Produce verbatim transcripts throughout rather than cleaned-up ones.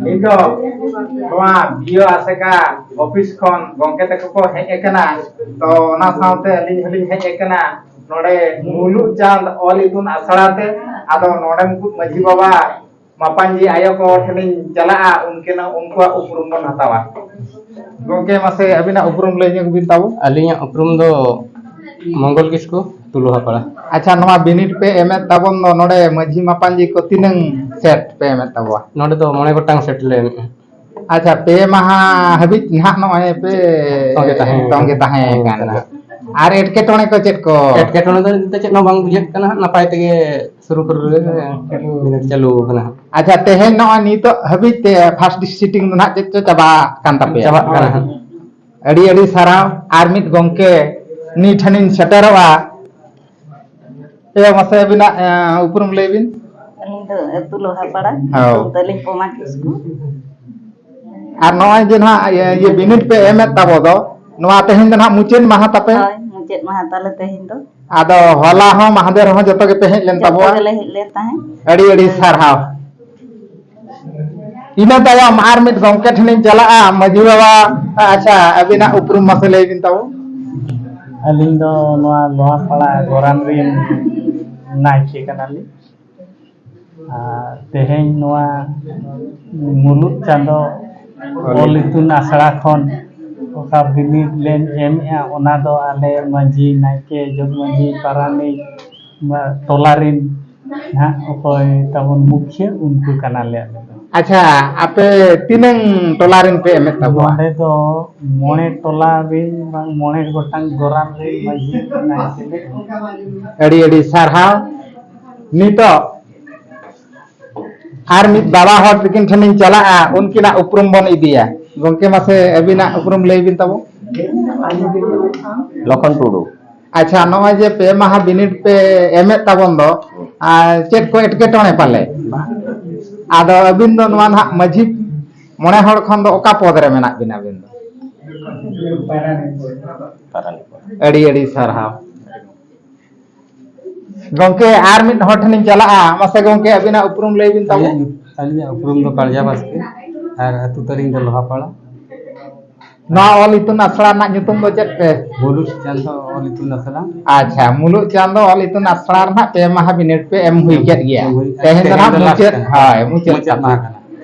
ᱱᱤᱛᱚᱜ ᱱᱚᱣᱟ ᱵᱤᱭᱳ ᱟᱥᱮᱠᱟ ᱚᱯᱷᱤᱥ ᱠᱷᱚᱱ ᱜᱚᱝᱠᱮ ᱛᱟᱠᱚ ᱠᱚ ᱦᱮᱡ ᱟᱠᱟᱱᱟ᱾ ᱛᱚ ᱚᱱᱟ ᱥᱟᱶᱛᱮ ᱟᱹᱞᱤᱧ ᱦᱚᱸᱞᱤᱧ ᱦᱮᱡ ᱟᱠᱟᱱᱟ᱾ ᱱᱚᱰᱮ ᱢᱩᱞᱩᱜ ᱪᱟᱸᱫ ᱚᱞ ᱤᱛᱩᱱ ᱟᱥᱲᱟ ᱛᱮ, ᱟᱫᱚ ᱱᱚᱰᱮᱱ ᱠᱚ ᱢᱟᱹᱡᱷᱤ ᱵᱟᱵᱟ ᱢᱟᱯᱟᱧᱡᱤ ᱟᱭᱳ ᱠᱚ ᱴᱷᱮᱱᱤᱧ ᱪᱟᱞᱟᱜᱼᱟ, ᱩᱱᱠᱤᱱᱟᱜ, ᱩᱱᱠᱩᱣᱟᱜ ᱩᱯᱨᱩᱢ ᱵᱚᱱ ᱦᱟᱛᱟᱣᱟ᱾ ᱜᱚᱝᱠᱮ, ᱢᱟᱥᱮ ᱟᱹᱵᱤᱱᱟᱜ ᱩᱯᱨᱩᱢ ᱞᱟᱹᱭ ᱧᱚᱜ ᱵᱤᱱ ᱛᱟᱵᱚ᱾ ᱟᱹᱞᱤᱧᱟᱜ ᱩᱯᱨᱩᱢ ᱫᱚ ᱢᱚᱝᱜᱚᱞ ᱠᱤᱥᱠᱩ, ᱛᱩᱞᱩᱦᱟᱯᱟᱲᱟ᱾ ᱟᱪᱪᱷᱟ, ᱱᱚᱣᱟ ᱵᱤᱱᱤᱰ ᱯᱮ ᱮᱢᱮᱫ ᱛᱟᱵᱚᱱ ᱫᱚ, ᱱᱚᱰᱮ ᱢᱟᱹᱡᱷᱤ ᱢᱟᱯᱟᱧᱡᱤ ᱠᱚ ᱛᱤᱱᱟᱹᱝ ᱥᱮᱴ ᱯᱮ ᱮᱢᱮᱫ ᱛᱟᱵᱚᱣᱟ? ᱱᱚᱰᱮ ᱫᱚ ᱢᱚᱬᱮ ᱜᱚᱴᱟᱝ ᱥᱮᱴ ᱞᱮ ᱮᱢᱮᱫᱼᱟ᱾ ᱟᱪᱪᱷᱟ, ᱯᱮ ᱢᱟᱦᱟ ᱦᱟᱹᱵᱤᱡ ᱱᱟᱦᱟᱜ ᱱᱚᱜᱼᱚᱭ ᱯᱮ ᱛᱚᱸᱜᱮ ᱛᱟᱦᱮᱸ ᱛᱚᱸᱜᱮ ᱠᱟᱱᱟ᱾ ᱛᱟᱦᱮᱸ ᱠᱟᱱᱟ᱾ ᱟᱨ ᱮᱴᱠᱮᱴᱚᱬᱮ ᱠᱚ ᱪᱮᱫ ᱠᱚ? ᱮᱴᱠᱮᱴᱚᱬᱮ ᱫᱚ ᱱᱤᱛᱚᱜ ᱪᱮᱫ ᱦᱚᱸ ᱵᱟᱝ ᱵᱩᱡᱷᱟᱹᱜ ᱠᱟᱱᱟ ᱦᱟᱸᱜ, ᱱᱟᱯᱟᱭ ᱛᱮᱜᱮ ᱥᱩᱨᱩ ᱠᱚᱨᱮ ᱵᱤᱱᱤᱰ ᱪᱟᱹᱞᱩ ᱠᱟᱱᱟ ᱦᱟᱸᱜ᱾ ᱟᱪᱪᱷᱟ, ᱛᱮᱦᱮᱧ ᱱᱚᱜᱼᱚᱭ ᱱᱤᱛᱚᱜ ᱦᱟᱹᱵᱤᱡ ᱛᱮ ᱯᱷᱟᱥᱴ ᱥᱤᱴᱤᱝ ᱫᱚ ᱱᱟᱦᱟᱜ ᱪᱮᱫ ᱪᱚ ᱪᱟᱵᱟ ᱠᱟᱱ ᱛᱟᱯᱮᱭᱟ? ᱪᱟᱵᱟᱜ ᱠᱟᱱᱟ ᱦᱟᱸᱜ᱾ ᱟᱹᱰᱤ ᱟᱹᱰᱤ ᱥᱟᱨᱦᱟᱣ᱾ ᱟᱨ ᱢᱤᱫ ᱜᱚᱝᱠᱮ ᱱᱤ ᱴᱷᱮᱱᱤᱧ ᱥᱮᱴᱮᱨᱚᱜᱼᱟ᱾ ᱮ, ᱢᱟᱥᱮ ᱟᱹᱵᱤᱱᱟᱜ, ᱮ, ᱩᱯᱨᱩᱢ ᱞᱟᱹᱭ ᱵᱤᱱ᱾ ᱟᱹᱞᱤᱧ ᱫᱚ ᱟᱹᱛᱩ ᱞᱳᱦᱟᱯᱟᱲᱟ᱾ ᱦᱳᱭ᱾ ᱧᱩᱛᱩᱢ ᱛᱟᱹᱞᱤᱧ ᱯᱚᱢᱟ ᱠᱤᱥᱠᱩ᱾ ᱟᱨ ᱱᱚᱜᱼᱚᱭ ᱡᱮ ᱱᱟᱦᱟᱜ ᱤᱭᱟᱹ, ᱤᱭᱟᱹ ᱵᱤᱱᱤᱰ ᱯᱮ ᱮᱢᱮᱫ ᱛᱟᱵᱚ ᱫᱚ, ᱱᱚᱣᱟ ᱛᱮᱦᱮᱧ ᱫᱚ ᱱᱟᱦᱟᱜ ᱢᱩᱪᱟᱹᱫ ᱢᱟᱦᱟ ᱛᱟᱯᱮ? ᱦᱳᱭ, ᱢᱩᱪᱟᱹᱫ ᱢᱟᱦᱟ ᱛᱟᱞᱮ ᱛᱮᱦᱮᱧ ᱫᱚ᱾ ᱟᱫᱚ ᱦᱚᱞᱟ ᱦᱚᱸ ᱢᱟᱦᱫᱮᱨ ᱦᱚᱸ ᱡᱚᱛᱚ ᱜᱮᱯᱮ ᱦᱮᱡ ᱞᱮᱱ ᱡᱚᱛᱚ ᱛᱟᱵᱚᱣᱟ? ᱜᱮᱞᱮ ᱦᱮᱡ ᱞᱮᱱ ᱛᱟᱦᱮᱸᱫ᱾ ᱟᱹᱰᱤ ᱟᱹᱰᱤ ᱥᱟᱨᱦᱟᱣ᱾ ᱤᱱᱟᱹ ᱛᱟᱭᱚᱢ ᱟᱨ ᱢᱤᱫ ᱜᱚᱝᱠᱮ ᱴᱷᱮᱱᱤᱧ ᱪᱟᱞᱟᱜᱼᱟ, ᱢᱟᱹᱡᱷᱤ ᱵᱟᱵᱟ᱾ ᱟᱪᱪᱷᱟ, ᱟᱹᱵᱤᱱᱟᱜ ᱩᱯᱨᱩᱢ ᱢᱟᱥᱮ ᱞᱟᱹᱭ ᱵᱤᱱ ᱛᱟᱵᱚ᱾ ᱟᱹᱞᱤᱧ ᱫᱚ ᱱᱚᱣᱟ ᱞᱳᱦᱟᱯᱟᱲᱟ ᱜᱚᱨᱟᱢ ᱨᱮᱱ ᱱᱟᱭᱠᱮ ᱠᱟᱱᱟᱞᱤᱧ᱾ ᱟᱨ ᱛᱮᱦᱮᱧ ᱱᱚᱣᱟ ᱢᱩᱞᱩᱜ ᱪᱟᱸᱫᱚ ᱚᱞ ᱤᱛᱩᱱ ᱟᱥᱲᱟ ᱠᱷᱚᱱ ᱚᱠᱟ ᱵᱤᱱᱤᱰ ᱞᱮ ᱮᱢᱮᱜᱼᱟ, ᱚᱱᱟ ᱫᱚ ᱟᱞᱮ ᱢᱟᱹᱡᱷᱤ, ᱱᱟᱭᱠᱮ, ᱡᱚᱜᱽ ᱢᱟᱹᱡᱷᱤ, ᱯᱟᱨᱟᱱᱤᱠ, ᱴᱚᱞᱟ ᱨᱮᱱ ᱱᱟᱦᱟᱜ ᱚᱠᱚᱭ ᱛᱟᱵᱚᱱ ᱢᱩᱠᱷᱤᱭᱟᱹ, ᱩᱱᱠᱩ ᱠᱟᱱᱟᱞᱮ ᱟᱞᱮ ᱫᱚ᱾ ᱟᱪᱪᱷᱟ, ᱟᱯᱮ ᱛᱤᱱᱟᱹᱝ ᱴᱚᱞᱟ ᱨᱮᱱ ᱯᱮ ᱮᱢᱮᱫ ᱛᱟᱵᱚᱣᱟ? ᱱᱚᱰᱮ ᱫᱚ ᱢᱚᱬᱮ ᱴᱚᱞᱟ ᱨᱮᱱ ᱵᱟᱝ ᱢᱚᱬᱮ ᱜᱚᱴᱟᱝ ᱜᱚᱨᱟᱢ ᱨᱮᱱ ᱢᱟᱹᱡᱷᱤ ᱱᱟᱭᱠᱮ ᱞᱮ ᱮᱢᱮᱫ᱾ ᱟᱹᱰᱤ ᱟᱹᱰᱤ ᱥᱟᱨᱦᱟᱣ᱾ ᱱᱤᱛᱚᱜ ᱟᱨ ᱢᱤᱫ ᱵᱟᱵᱟ ᱦᱚᱲ ᱛᱤᱠᱤᱱ ᱴᱷᱮᱱᱤᱧ ᱪᱟᱞᱟᱜᱼᱟ, ᱩᱱᱠᱤᱱᱟᱜ ᱩᱯᱨᱩᱢ ᱵᱚᱱ ᱤᱫᱤᱭᱟ᱾ ᱜᱚᱝᱠᱮ, ᱢᱟᱥᱮ ᱟᱹᱵᱤᱱᱟᱜ ᱩᱯᱨᱩᱢ ᱞᱟᱹᱭ ᱵᱤᱱ ᱛᱟᱵᱚ᱾ ᱞᱚᱠᱷᱚᱱ ᱴᱩᱰᱩ᱾ ᱟᱪᱪᱷᱟ, ᱱᱚᱜᱼᱚᱭ ᱡᱮ ᱯᱮ ᱢᱟᱦᱟ ᱵᱤᱱᱤᱰ ᱯᱮ ᱮᱢᱮᱫ ᱛᱟᱵᱚᱱ ᱫᱚ, ᱟᱨ ᱪᱮᱫ ᱠᱚ ᱮᱴᱠᱮᱴᱚᱬᱮ ᱯᱟᱞᱮ? ᱟᱫᱚ ᱟᱹᱵᱤᱱ ᱫᱚ ᱱᱚᱣᱟ ᱱᱟᱦᱟᱜ ᱢᱟᱹᱡᱷᱤ ᱢᱚᱬᱮ ᱦᱚᱲ ᱠᱷᱚᱱ ᱫᱚ ᱚᱠᱟ ᱯᱚᱫᱽ ᱨᱮ ᱢᱮᱱᱟᱜ ᱵᱤᱱᱟ ᱟᱹᱵᱤᱱ ᱫᱚ? ᱯᱟᱨᱟᱱᱤᱠ᱾ ᱟᱹᱰᱤ ᱟᱹᱰᱤ ᱥᱟᱨᱦᱟᱣ᱾ ᱜᱚᱝᱠᱮ, ᱟᱨ ᱢᱤᱫ ᱦᱚᱲ ᱴᱷᱮᱱᱤᱧ ᱪᱟᱞᱟᱜᱼᱟ᱾ ᱢᱟᱥᱮ ᱜᱚᱝᱠᱮ, ᱟᱹᱵᱤᱱᱟᱜ ᱩᱯᱨᱩᱢ ᱞᱟᱹᱭ ᱵᱤᱱ ᱛᱟᱵᱚ᱾ ᱟᱹᱞᱤᱧᱟᱜ ᱧᱩ-, ᱟᱹᱞᱤᱧᱟᱜ ᱩᱯᱨᱩᱢ ᱫᱚ ᱠᱟᱲᱡᱟ ᱵᱟᱥᱠᱮ ᱟᱨ ᱟᱹᱛᱩ ᱛᱟᱹᱞᱤᱧ ᱫᱚ ᱞᱳᱦᱟᱯᱟᱲᱟ᱾ ᱱᱚᱣᱟ ᱚᱞ ᱤᱛᱩᱱ ᱟᱥᱲᱟ ᱨᱮᱱᱟᱜ ᱧᱩᱛᱩᱢ ᱫᱚ ᱪᱮᱫ ᱯᱮ? ᱢᱩᱞᱩᱫ ᱪᱟᱸᱫᱚ ᱚᱞ ᱤᱛᱩᱱ ᱟᱥᱲᱟ᱾ ᱟᱪᱪᱷᱟ, ᱢᱩᱞᱩᱫ ᱪᱟᱸᱫᱚ ᱚᱞ ᱤᱛᱩᱱ ᱟᱥᱲᱟ ᱨᱮᱱᱟᱜ ᱯᱮ ᱢᱟᱦᱟ ᱵᱤᱱᱤᱰ ᱯᱮ ᱮᱢ ᱦᱩᱭ ᱠᱮᱫ ᱜᱮᱭᱟ᱾ ᱮᱢ ᱦᱩᱭ ᱠᱮᱫ᱾ ᱛᱮᱦᱮᱧ ᱫᱚ ᱛᱮᱦᱮᱧ ᱱᱟᱦᱟᱜ ᱫᱚ ᱞᱟᱥᱴ ᱢᱩᱪᱟᱹᱫ, ᱠᱟᱱᱟ᱾ ᱦᱳᱭ, ᱢᱩᱪᱟᱹᱫ ᱢᱩᱪᱟᱹᱫ ᱠᱟᱛᱷᱟ᱾ ᱢᱟᱦᱟ ᱠᱟᱱᱟ᱾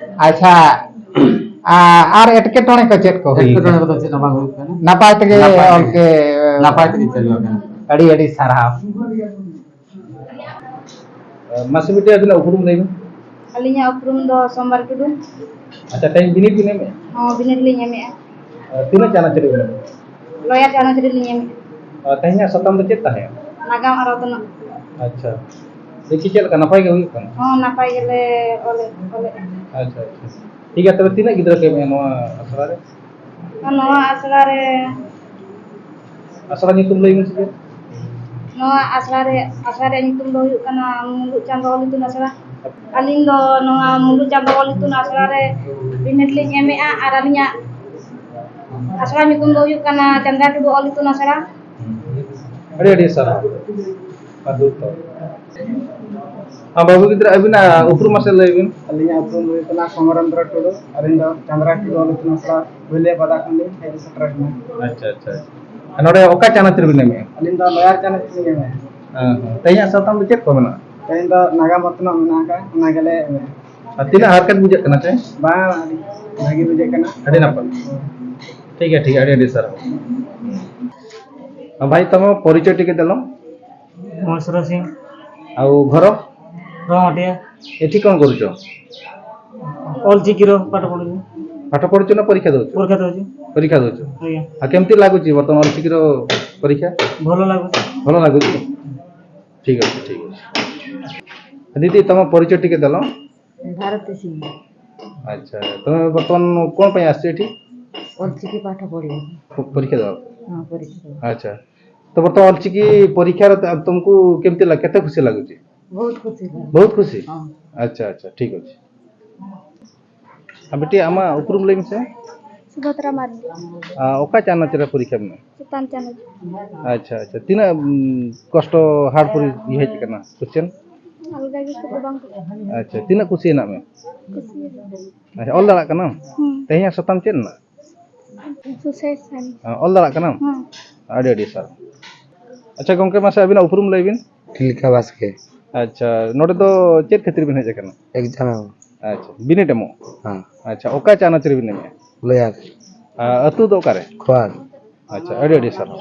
ᱟᱪᱪᱷᱟ, ᱟ-, ᱟᱨ ᱮᱴᱠᱮᱴᱚᱬᱮ ᱠᱚ ᱪᱮᱫ ᱠᱚ ᱦᱩᱭ ᱮᱴᱠᱮᱴᱚᱬᱮ ᱠᱟᱱᱟ? ᱠᱚᱫᱚ ᱪᱮᱫ ᱦᱚᱸ ᱵᱟᱝ ᱦᱩᱭᱩᱜ ᱠᱟᱱᱟ᱾ ᱱᱟᱯᱟᱭ ᱛᱮᱜᱮ ᱱᱟᱯᱟᱭ ᱚᱞ ᱛᱮᱜᱮ᱾ ᱠᱮ-, ᱱᱟᱯᱟᱭ ᱛᱮᱜᱮ ᱪᱟᱹᱞᱩ ᱟᱠᱟᱱᱟ᱾ ᱟᱹᱰᱤ ᱟᱹᱰᱤ ᱥᱟᱨᱦᱟᱣ᱾ ᱢᱟᱥᱮ ᱵᱤᱴᱤ, ᱟᱹᱵᱤᱱᱟᱜ ᱩᱯᱨᱩᱢ ᱞᱟᱹᱭ ᱵᱤᱱ᱾ ᱟᱹᱞᱤᱧᱟᱜ ᱩᱯᱨᱩᱢ ᱫᱚ ᱥᱳᱢᱵᱟᱨ ᱴᱩᱰᱩ᱾ ᱟᱪᱪᱷᱟ, ᱛᱮᱦᱮᱧ ᱵᱤᱱᱤᱰ ᱵᱤᱱ ᱮᱢᱮᱜᱼᱟ? ᱦᱚᱸ, ᱵᱤᱱᱤᱰ ᱞᱤᱧ ᱮᱢᱮᱜᱼᱟ᱾ ᱟᱨ ᱛᱤᱱᱟᱹᱜ ᱪᱟᱱᱟᱪ ᱨᱮ ᱵᱤᱱ ᱮᱢᱮᱜᱼᱟ? ᱞᱚᱭᱟᱨ ᱪᱟᱱᱟᱪ ᱨᱮᱞᱤᱧ ᱮᱢᱮᱜᱼᱟ᱾ ᱟᱨ ᱛᱮᱦᱮᱧᱟᱜ ᱥᱟᱛᱟᱢ ᱫᱚ ᱪᱮᱫ ᱛᱟᱦᱮᱸ? ᱱᱟᱜᱟᱢ ᱟᱨ ᱚᱛᱱᱚᱜ᱾ ᱟᱪᱪᱷᱟ, ᱫᱮᱠᱷᱤ ᱪᱮᱫ ᱞᱮᱠᱟ ᱱᱟᱯᱟᱭ ᱜᱮ ᱦᱩᱭᱩᱜ ᱠᱟᱱᱟ? ᱦᱚᱸ, ᱱᱟᱯᱟᱭ ᱜᱮᱞᱮ ᱚᱞᱮᱫ, ᱚᱞᱮᱫᱼᱟ᱾ ᱟᱪᱪᱷᱟ, ᱟᱪᱪᱷᱟ, ᱴᱷᱤᱠ ᱜᱮᱭᱟ᱾ ᱛᱚᱵᱮ ᱛᱤᱱᱟᱹᱜ ᱜᱤᱫᱽᱨᱟᱹ ᱠᱚ ᱮᱢᱮᱜᱼᱟ ᱱᱚᱣᱟ ᱟᱥᱲᱟ ᱨᱮ? ᱱᱚᱣᱟ ᱟᱥᱲᱟ ᱨᱮ ᱟᱥᱲᱟ ᱧᱩᱛᱩᱢ ᱞᱟᱹᱭ ᱢᱮᱥᱮ᱾ ᱱᱚᱣᱟ ᱟᱥᱲᱟ ᱨᱮ, ᱟᱥᱲᱟ ᱨᱮᱭᱟᱜ ᱧᱩᱛᱩᱢ ᱫᱚ ᱦᱩᱭᱩᱜ ᱠᱟᱱᱟ ᱢᱩᱞᱩᱜ ᱪᱟᱸᱫᱚ ᱚᱞ ᱤᱛᱩᱱ ᱟᱥᱲᱟ᱾ ᱟᱹᱞᱤᱧ ᱫᱚ ᱱᱚᱣᱟ ᱢᱩᱞᱩᱜ ᱪᱟᱸᱫᱚ ᱚᱞ ᱤᱛᱩᱱ ᱟᱥᱲᱟ ᱨᱮ ᱵᱤᱱᱤᱰ ᱞᱤᱧ ᱮᱢᱮᱜᱼᱟ ᱟᱨ ᱟᱹᱞᱤᱧᱟᱜ ᱟᱥᱲᱟ ᱧᱩᱛᱩᱢ ᱫᱚ ᱦᱩᱭᱩᱜ ᱠᱟᱱᱟ ᱪᱟᱸᱫᱽᱨᱟ ᱴᱩᱰᱩ ᱚᱞ ᱤᱛᱩᱱ ᱟᱥᱲᱟ᱾ ᱟᱹᱰᱤ ᱟᱹᱰᱤ ᱥᱟᱨᱦᱟᱣ᱾ ᱟᱹᱰᱤ ᱩᱛᱟᱹᱨ᱾ ᱟᱨ ᱵᱟᱹᱵᱩ ᱜᱤᱫᱽᱨᱟᱹ, ᱟᱹᱵᱤᱱᱟᱜ ᱩᱯᱨᱩᱢ ᱢᱟᱥᱮ ᱞᱟᱹᱭ ᱵᱤᱱ᱾ ᱟᱹᱞᱤᱧᱟᱜ ᱩᱯᱨᱩᱢ ᱫᱚ ᱦᱩᱭᱩᱜ ᱠᱟᱱᱟ ᱥᱚᱢᱚᱨᱮᱱᱫᱨᱚ ᱴᱩᱰᱩ᱾ ᱟᱹᱞᱤᱧ ᱫᱚ ᱪᱟᱸᱫᱽᱨᱟ ᱴᱩᱰᱩ ᱚᱞ ᱤᱛᱩᱱ ᱟᱥᱲᱟ ᱵᱷᱩᱞᱤᱭᱟᱹ ᱯᱟᱫᱟ ᱠᱷᱚᱱ ᱞᱤᱧ ᱦᱮᱡ ᱥᱮᱴᱮᱨ ᱟᱠᱟᱱᱟ᱾ ᱟᱪᱪᱷᱟ, ᱟᱪᱪᱷᱟ, ᱟᱪᱪᱷᱟ᱾ ᱟᱨ ᱱᱚᱰᱮ ᱚᱠᱟ ᱪᱟᱱᱟᱪ ᱨᱮᱵᱤᱱ ᱮᱢᱮᱜᱼᱟ? ᱟᱹᱞᱤᱧ ᱫᱚ ᱞᱚᱭᱟᱨ ᱪᱟᱱᱟᱪ ᱞᱤᱧ ᱮᱢᱮᱜᱼᱟ᱾ ᱦᱮᱸ, ᱦᱮᱸ᱾ ᱛᱮᱦᱮᱧᱟᱜ ᱥᱟᱛᱟᱢ ᱫᱚ ᱪᱮᱫ ᱠᱚ ᱢᱮᱱᱟᱜᱼᱟ? ᱛᱮᱦᱮᱧ ᱫᱚ ᱱᱟᱜᱟᱢ ᱚᱛᱱᱚᱜ ᱢᱮᱱᱟᱜ ᱟᱠᱟᱫ, ᱚᱱᱟ ᱜᱮᱞᱮ ᱮᱢᱮᱜᱼᱟ᱾ ᱟᱨ ᱛᱤᱱᱟᱹᱜ ᱦᱟᱨᱠᱮᱛ ᱵᱩᱡᱷᱟᱹᱜ ᱠᱟᱱᱟ ᱛᱮ? ᱵᱟᱝ, ᱟᱹᱰᱤ ᱵᱷᱟᱹᱜᱤ ᱵᱩᱡᱷᱟᱹᱜ ᱠᱟᱱᱟ᱾ ᱟᱹᱰᱤ ᱱᱟᱯᱟᱭ᱾ ᱴᱷᱤᱠ ᱜᱮᱭᱟ, ᱴᱷᱤᱠ ᱜᱮᱭᱟ, ᱟᱹᱰᱤ ᱟᱹᱰᱤ ᱥᱟᱨᱦᱟᱣ᱾ ᱟᱨ ᱵᱷᱟᱭ, ᱛᱟᱢᱟ ᱯᱚᱨᱤᱪᱚᱭ ᱴᱷᱤᱠ ᱫᱮᱞᱚ᱾ ମହେଶ୍ୱର ସିଂ। ଆଉ ଘର? ରହଟିଆ। ଏଠି କ'ଣ କରୁଛ? ଅଲଚିକିର ପାଠ ପଢ଼ୁଛି। ପାଠ ପଢ଼ୁଛ ନା ପରୀକ୍ଷା ଦଉଛ? ପରୀକ୍ଷା ଦଉଛି। ପରୀକ୍ଷା ଦଉଛ। ଆଜ୍ଞା। ଆଉ କେମିତି ଲାଗୁଛି ବର୍ତ୍ତମାନ ଅଲଚିକିର ପରୀକ୍ଷା? ଭଲ ଲାଗୁଛି। ଭଲ ଲାଗୁଛି? ଠିକ୍ ଅଛି, ଠିକ୍ ଅଛି। ଦିଦି, ତମ ପରିଚୟ ଟିକେ ଦେଲ। ଭାରତୀ ସିଂ। ଆଚ୍ଛା, ତମେ ବର୍ତ୍ତମାନ କ'ଣ ପାଇଁ ଆସିଛ ଏଠି? ଅଲଚିକି ପାଠ ପଢ଼ିବାକୁ। ପ-, ପରୀକ୍ଷା ଦେବାକୁ? ହଁ, ପରୀକ୍ଷା ଦେବାକୁ। ଆଚ୍ଛା, ତ ବର୍ତ୍ତମାନ ଅଲଚିକି ପରୀକ୍ଷାର ତ-, ତମକୁ କେମିତି ଲାଗ-, କେତେ ଖୁସି ଲାଗୁଛି? ବହୁତ ଖୁସି ଲାଗୁଛି। ବହୁତ ଖୁସି? ହଁ। ଆଚ୍ଛା, ଆଚ୍ଛା, ଠିକ୍ ଅଛି। ᱟᱨ ᱵᱤᱴᱤ, ᱟᱢᱟᱜ ᱩᱯᱨᱩᱢ ᱞᱟᱹᱭ ᱢᱮᱥᱮ᱾ ᱥᱩᱵᱷᱚᱫᱨᱟ ᱢᱟᱨᱰᱤ᱾ ᱟᱨ ᱚᱠᱟ ᱪᱟᱱᱟᱪ ᱨᱮ ᱯᱚᱨᱤᱠᱠᱷᱟ ᱢᱮᱱᱟᱜᱼᱟ? ᱪᱮᱛᱟᱱ ᱪᱟᱱᱟᱪ᱾ ᱟᱪᱪᱷᱟ, ᱟᱪᱪᱷᱟ᱾ ᱛᱤᱱᱟᱹᱜ, ᱩᱢ, ᱠᱚᱥᱴᱚ ᱦᱟᱨᱰ ᱯᱚᱨᱤ-, ᱤᱭᱟᱹ ᱦᱮᱡ ᱟᱠᱟᱱᱟ ᱠᱚᱥᱪᱮᱱ? ᱟᱞᱜᱟ ᱜᱮ, ᱠᱷᱩᱵ ᱫᱚ ᱵᱟᱝ ᱠᱚᱴᱷᱤᱱᱟ᱾ ᱟᱪᱪᱷᱟ, ᱛᱤᱱᱟᱹᱜ ᱠᱩᱥᱤ ᱦᱮᱱᱟᱜ ᱢᱮ? ᱠᱩᱥᱤ᱾ ᱟᱪᱪᱷᱟ, ᱚᱞ ᱫᱟᱲᱮᱭᱟᱜ ᱠᱟᱱᱟᱢ? ᱦᱩᱸ᱾ ᱛᱮᱦᱮᱧᱟᱜ ᱥᱟᱛᱟᱢ ᱪᱮᱫ ᱨᱮᱱᱟᱜ? Social Science᱾ ᱦᱮᱸ, ᱚᱞ ᱫᱟᱲᱮᱭᱟᱜ ᱠᱟᱱᱟᱢ? ᱦᱩᱸ᱾ ᱟᱹᱰᱤ ᱟᱹᱰᱤ ᱥᱟᱨᱦᱟᱣ᱾ ᱟᱪᱪᱷᱟ ᱜᱚᱢᱠᱮ, ᱢᱟᱥᱮ ᱟᱹᱵᱤᱱᱟᱜ ᱩᱯᱨᱩᱢ ᱞᱟᱹᱭ ᱵᱤᱱ᱾ ᱛᱤᱞᱠᱟ ᱵᱟᱥᱠᱮ᱾ ᱟᱪᱪᱷᱟ, ᱱᱚᱰᱮ ᱫᱚ ᱪᱮᱫ ᱠᱷᱟᱹᱛᱤᱨ ᱵᱤᱱ ᱦᱮᱡ ᱟᱠᱟᱱᱟ? Exam ᱮᱢ᱾ ᱟᱪᱪᱷᱟ, ᱵᱤᱱᱤᱰ ᱮᱢᱚᱜ? ᱦᱮᱸ᱾ ᱟᱪᱪᱷᱟ, ᱚᱠᱟ ᱪᱟᱱᱟᱪ ᱨᱮᱵᱤᱱ ᱮᱢᱮᱜᱼᱟ? ᱞᱚᱭᱟᱨ᱾ ᱟᱨ ᱟᱹᱛᱩ ᱫᱚ ᱚᱠᱟᱨᱮ? ᱠᱷᱚᱣᱟᱲ᱾ ᱟᱪᱪᱷᱟ, ᱟᱹᱰᱤ ᱟᱹᱰᱤ ᱥᱟᱨᱦᱟᱣ᱾